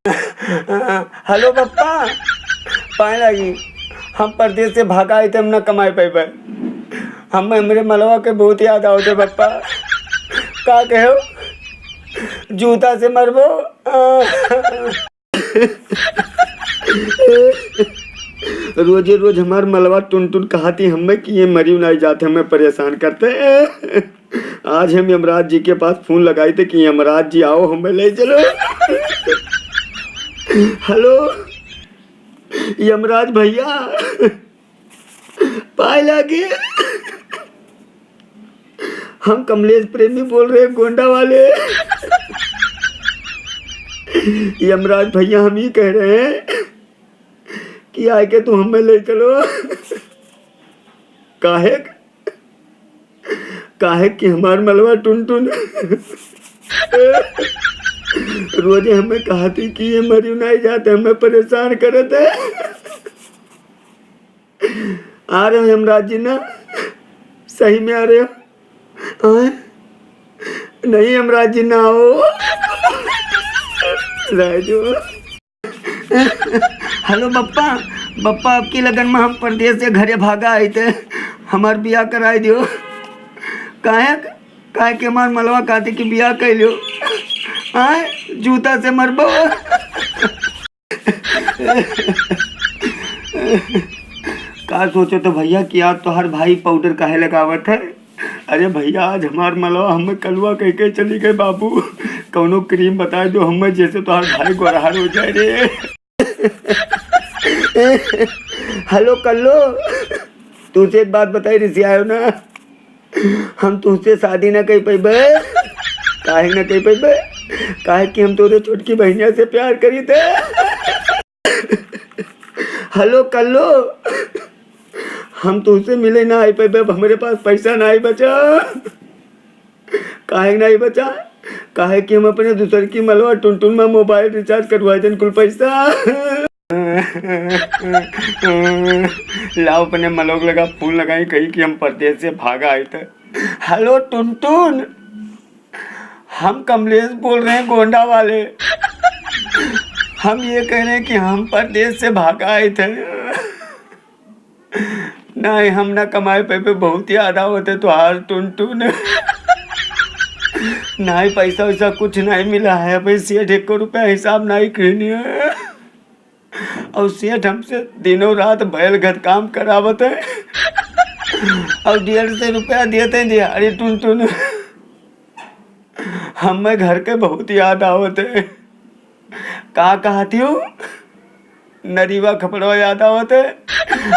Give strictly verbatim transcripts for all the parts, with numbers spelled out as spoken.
हेलो बप्पा, पाए लागी, हम परदेस से भागा आइत है, हम ना कमाए पइबे। हम, हमरे मलवा के बहुत याद आवत है बप्पा। का कहो, जूता से मरबो। रोजे रोज हमार मलवा टुनटुन कहती हमें कि ये मरियो नाई जात, हमें परेशान करते। आज हम यमराज जी के पास फोन लगाइत है कि यमराज जी आओ, हमें ले चलो। हेलो यमराज भइया, पाए लागे। हम कमलेश प्रेमी बोल रहे हैं, गोंडा वाले। यमराज भइया, हम ही कह रहे हैं कि आके तू हमें ले चलो। काहे, काहे कि हमार मलवा टुनटुन रोजे हमें कहती कि ये मरियो नाई जात, हमें परेशान करत है। आ रहे हो यमराज जी ना? सही में आ रहे हो? आए? नहीं यमराज जी, ना आओ। रह जो। हेलो बप्पा, बप्पा, अब की लगन में हम परदेस से घरे भागा आइत है, हमार बियाह कराए दियो। काहे, काहे कि हमार मलवा कहती कि बियाह कर लियो। आए, जूता से मरबो। का सोचत हो भइया कि आज तोहार भाई पाउडर काहे लगावत है? अरे भइया, आज हमार मलवा हमें कलुआ कह के चली गए बाबू। कौनो क्रीम बताए दो हमें, जैसे तोहार भाई गोरहर हो जाए रे। हेलो कल्लो, तुझसे एक बात बताई, रिसियायो ना। हम तुझसे शादी ना कर पइबे। काहे ना कर पइबे? काहे कि हम तोरे छोटकी बहिनिया से प्यार करी थे। हेलो कल्लो, हम तुझसे मिले ना आई पइबे, अब हमरे पास पैसा ना आई बचा। काहे ना आई बचा? काहे कि हम अपने दूसर की मलवा टुनटुन में मोबाइल रिचार्ज करवाए देन कुल पैसा। लाओ, अपने मलोक लगा फोन लगाई, कही कि हम परदेस से भागा आइत है। हेलो टुनटुन, हम कमलेश बोल रहे हैं, गोंडा वाले। हम ये कह रहे हैं कि हम परदेस से भागा आइत है। नहीं, हम ना कमाए पइबे, बहुत याद आवत है तोहार टुनटुन। नहीं, पैसा वैसा कुछ नहीं मिला है, अबे सेठ एको रुपया हिसाब नहीं किहनी है। और सेठ हमसे दिनों रात बैल घर काम करावत है और डेढ़ सौ रुपया देते हैं दिहाड़ी टुनटुन। हमें घर के बहुत याद आवत है। का कहती हो? नरीवा खपड़वा याद आवत है?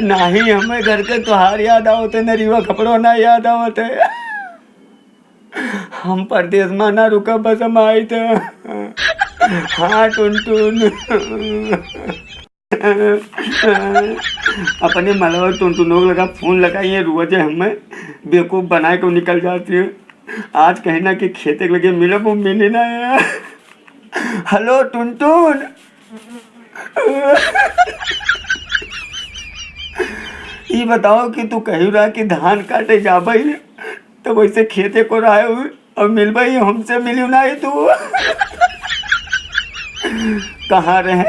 नहीं, हमें घर के तोहार याद आवत है, नरीवा खपड़वा ना याद आवत है। हम परदेस में ना रुका, बस हम आइत है। हाँ टुनटुन। अपने मलवा टुनटुनो लगा फोन लगाइए, रोजे हमें बेवकूफ बनाए के निकल जाती है। आज कहीं ना कि खेते के लगे मिलब, वो मिली ना है। हेलो टुनटुन, ई बताओ कि तू कही रहा कि धान काटे जाबे, तो वैसे खेते को रहे हुए और मिलबे ही हमसे मिली ना ही तू। कहाँ रहे?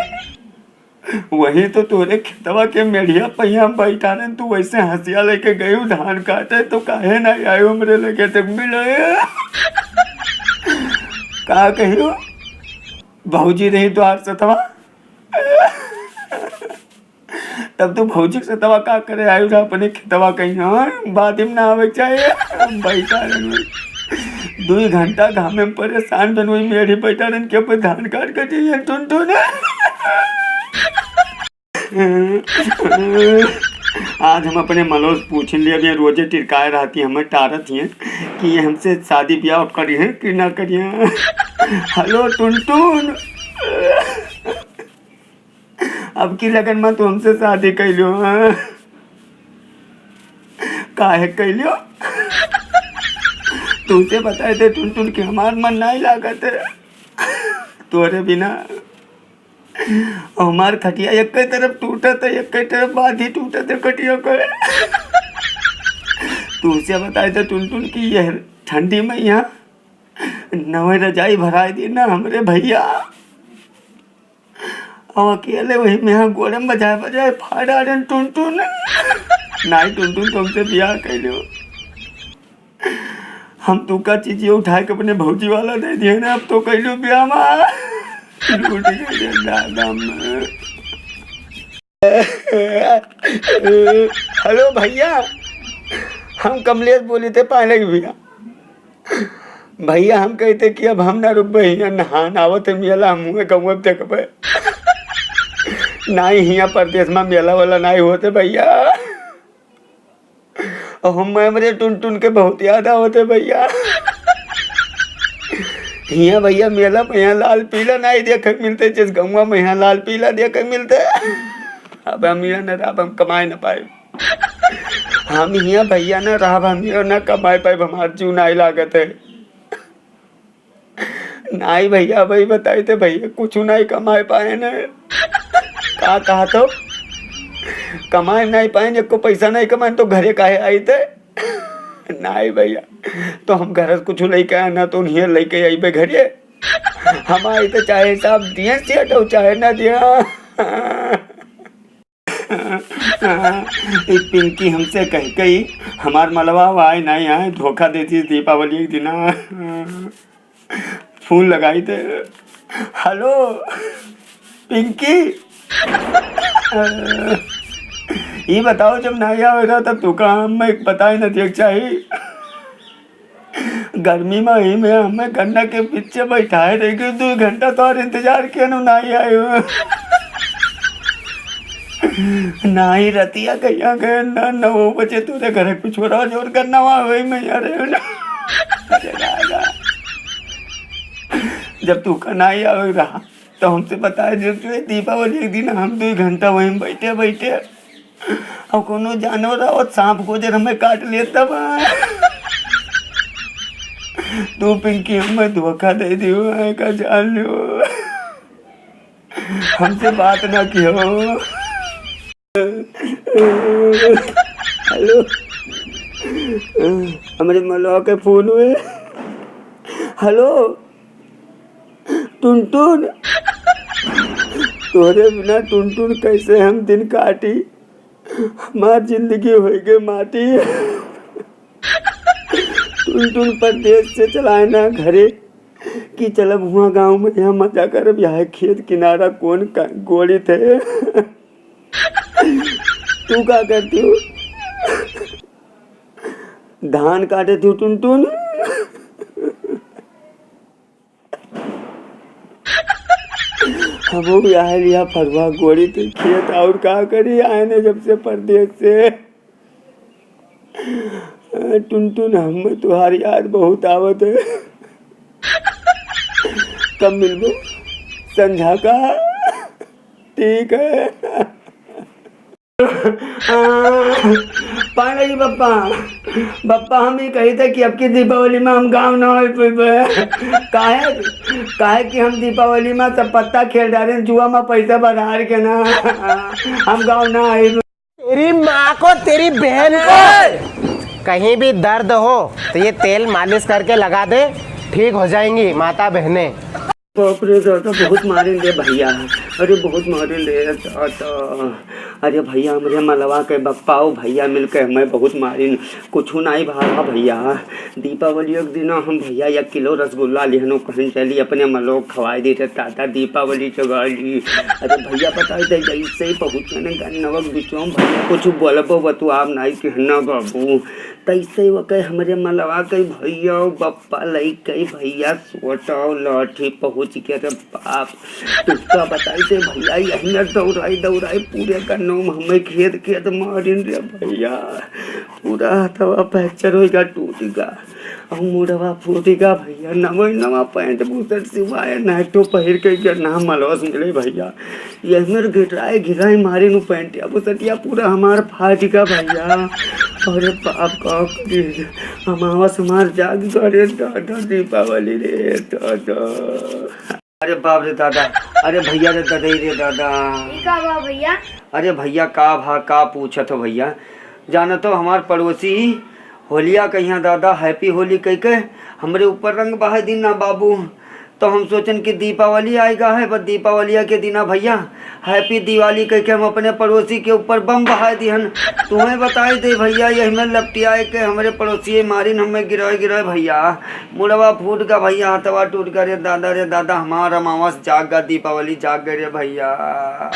वही तो तोरे खेतवा के मेढ़िया पहिया बैठा रहे, तू वैसे हंसिया लेके गई धान काटे, तो काहे ना आयो हमरे लगे तक मिले? का कहियो? भौजी रही तोहार सतवा, तब तू भौजी के सतवा का करे आयु रहा अपने खेतवा कहीं, हाँ? बात में ना आवे के चाहे। बैठा रहे, दुई घंटा घामे में परेशान बन, वही मेढ़ी बैठा रहन के ऊपर धान काट के चाहिए टुनटुन। आज हम अपने मलवा से पूछ लिए, अब ये रोजे टिरकाए रहती, हमें टारत ही हैं कि ये हमसे शादी ब्याह करी है कि ना करी है। हेलो टुनटुन, अब की लगन में तू हमसे शादी कैलियो, हाँ? काहे कैलियो? तुझसे बताए थे टुनटुन कि हमार मन नहीं लागत है तोरे बिना। हमार खटिया एक तरफ टूटत है, एक तरफ बाधी टूटत है खटिया के। तुझसे बताए थे टुनटुन कि यह ठंडी में यहाँ नवे रजाई भराए दी ना हमरे भैया। अकेले वही में यहाँ गोड़े में बजाए बजाए फाड़ डारेन टुनटुन। नाहीं टुनटुन, तुमसे बियाह कैलो। हम तू का चीजिया उठाए के अपने भौजी वाला दे दिए ना, अब तो कैलो बियाह मा। लूट गए रे दादा में। हेलो भैया, हम कमलेश बोली थे पायलट भैया। भैया हम कहते कि अब हम ना रुकबे हियाँ नहान, आवत है मेला, हम हुए गौवे देखबे। नाहीं हियाँ परदेस मा मेला वाला नाहीं होते भैया। और हम हमरे टुनटुन के बहुत याद आवत है भैया। हियाँ भैया मेला में यहाँ लाल पीला नाहीं देखे मिलते, जिस गौवा में यहाँ लाल पीला देखे मिलते। अब हम यहाँ न रहब, हम कमाए न पाए। हम हियाँ भैया न रहब, हम हियाँ न कमाए पाइब, हमार जीव नाहीं लागत है। नाहीं भैया, वही बताई थे भैया, कुछ नाहीं कमाए पाए न। का कहा तो? कमाए नाहीं पाए, एको पैसा नाहीं कमाए तो घरे काहे आई थे? नाहीं भैया, तो हम घर से कुछ लेके आए ना, तो उन्हें लेके आई बे घरे। हम आई थे चाहे साहब दिए सेठ हो, चाहे ना दिया। ई पिंकी हमसे कह गई, हमार मलवा आए नाहीं आए, धोखा देती दीपावली एक दिन। फोन लगाई थे। हेलो पिंकी, ई बताओ जब नाहीं आवेगा तब तू काम में बताए ना देख चाही। गर्मी में ही में हमें गन्ना के पीछे बैठाए रह गए, दो घंटा तो और इंतजार किया ना, नाहीं आए हो। नाहीं रतिया कहिया गए ना, नौ बजे तू रे घर पिछोड़ा जोर करना वहाँ वही में यार है ना। अरे राजा, जब तू का नाहीं आवे रहा तो हमसे बताए, जब तू दीपावली एक दिन हम दो घंटा वहीं बैठे बैठे और कोनो जानवर आवत सांप गोजर हमें काट लेता बा। तू पिंकी हमें धोखा दे दियो, है का जान लियो। हमसे बात ना कियो। हेलो, हमरे मलवा के फोन हुए। हेलो टुनटुन, तोहरे बिना टुनटुन कैसे हम दिन काटी? हमार जिंदगी होई गई माटी। टुनटुन परदेस से चलाए ना घरे कि चलब हुआ गाँव में यहाँ मजा करब, यहाँ खेत किनारा कौन क-, गोड़ी थे। तू का करती हो? धान काटे तू टुनटुन। हमहू आए लिया फरुआ गोड़ी के खेत, और का करी, आए ने जब से परदेस से। टुनटुन, हमें तुहार याद बहुत आवत है। कब मिलबो? संझा का? ठीक है। पांडे जी बप्पा, बप्पा, हम ई कही थे कि अब की दीपावली में हम गाँव ना आए पइबे। काहे, काहे कि हम दीपावली में सब पत्ता खेल डारे, जुआ में पैसा बहार के ना, हम गाँव ना आए। तेरी माँ को, तेरी बहन को। कहीं भी दर्द हो तो ये तेल मालिश करके लगा दे, ठीक हो जाएंगी माता बहनें। बाप रे दादा, बहुत मारिन रे भैया। अरे बहुत मारिन रे दादा। अरे भैया, हमरे मलवा के बप्पा अउ भैया मिलके हमें बहुत मारिन। कुछु नाई भावा भैया। दीपावली के दिना हम भैया एक किलो रसगुल्ला लिहनो, कहन चली अपने मलवा खवाई दी रे दादा, दीपावली चगाली। अरे भैया बताई दे, जैसे ही पहुँचन गन्नवा के बिचवा में भैया कुछ बोलबो बतुआब नाई कहना बाबू। तैसे वो कहे हमरे मलवा के भैया बप्पा लइके भैया सोटा लाठी पहुँच के रे बाप, तुक्का बताई दे भैया, यही में दौड़ाई दौड़ाई पूरे गन्नों में हमें खेद खेद मारिन रे भैया। पूरा हथवा फ्रैक्चर होइगा, टूटिगा, और मुड़वा फूटिगा भैया। नवा नवा पैंट बुसट सिवाए, नाइटो पहिर के गन्ना मलवा से मिले भैया। यही मेरे घिटराए घिराए मारिन उ पैंटिया बुसटिया, पूरा हमार फाटिगा भैया। अरे बाप का करी, अमावस हमार जाग गए दादा, दीपावली रे दादा। अरे बाप रे दादा, अरे भैया रे ददई रे दादा। ई का बा भैया? अरे भैया का भा, का पूछत हो भैया? जानत हो हमार पड़ोसी होलिया कहिया दादा, हैप्पी होली कह के हमरे ऊपर रंग बहाय दिन ना बाबू। तो हम सोचन कि दीपावली आएगा है, बस दीपावलिया के दिना भइया Happy Diwali कह के हम अपने पड़ोसी के ऊपर बम बहाए दिहन। तुम्हें बताई दे भइया, यही में लपटियाए के हमरे पड़ोसी मारिन, हमें गिराए गिराए भइया, मुड़वा फूट गा भइया, हथवा टूट गा रे दादा, रे दादा, हमार अमावस जाग गा, दीपावली जाग गए रे भइया।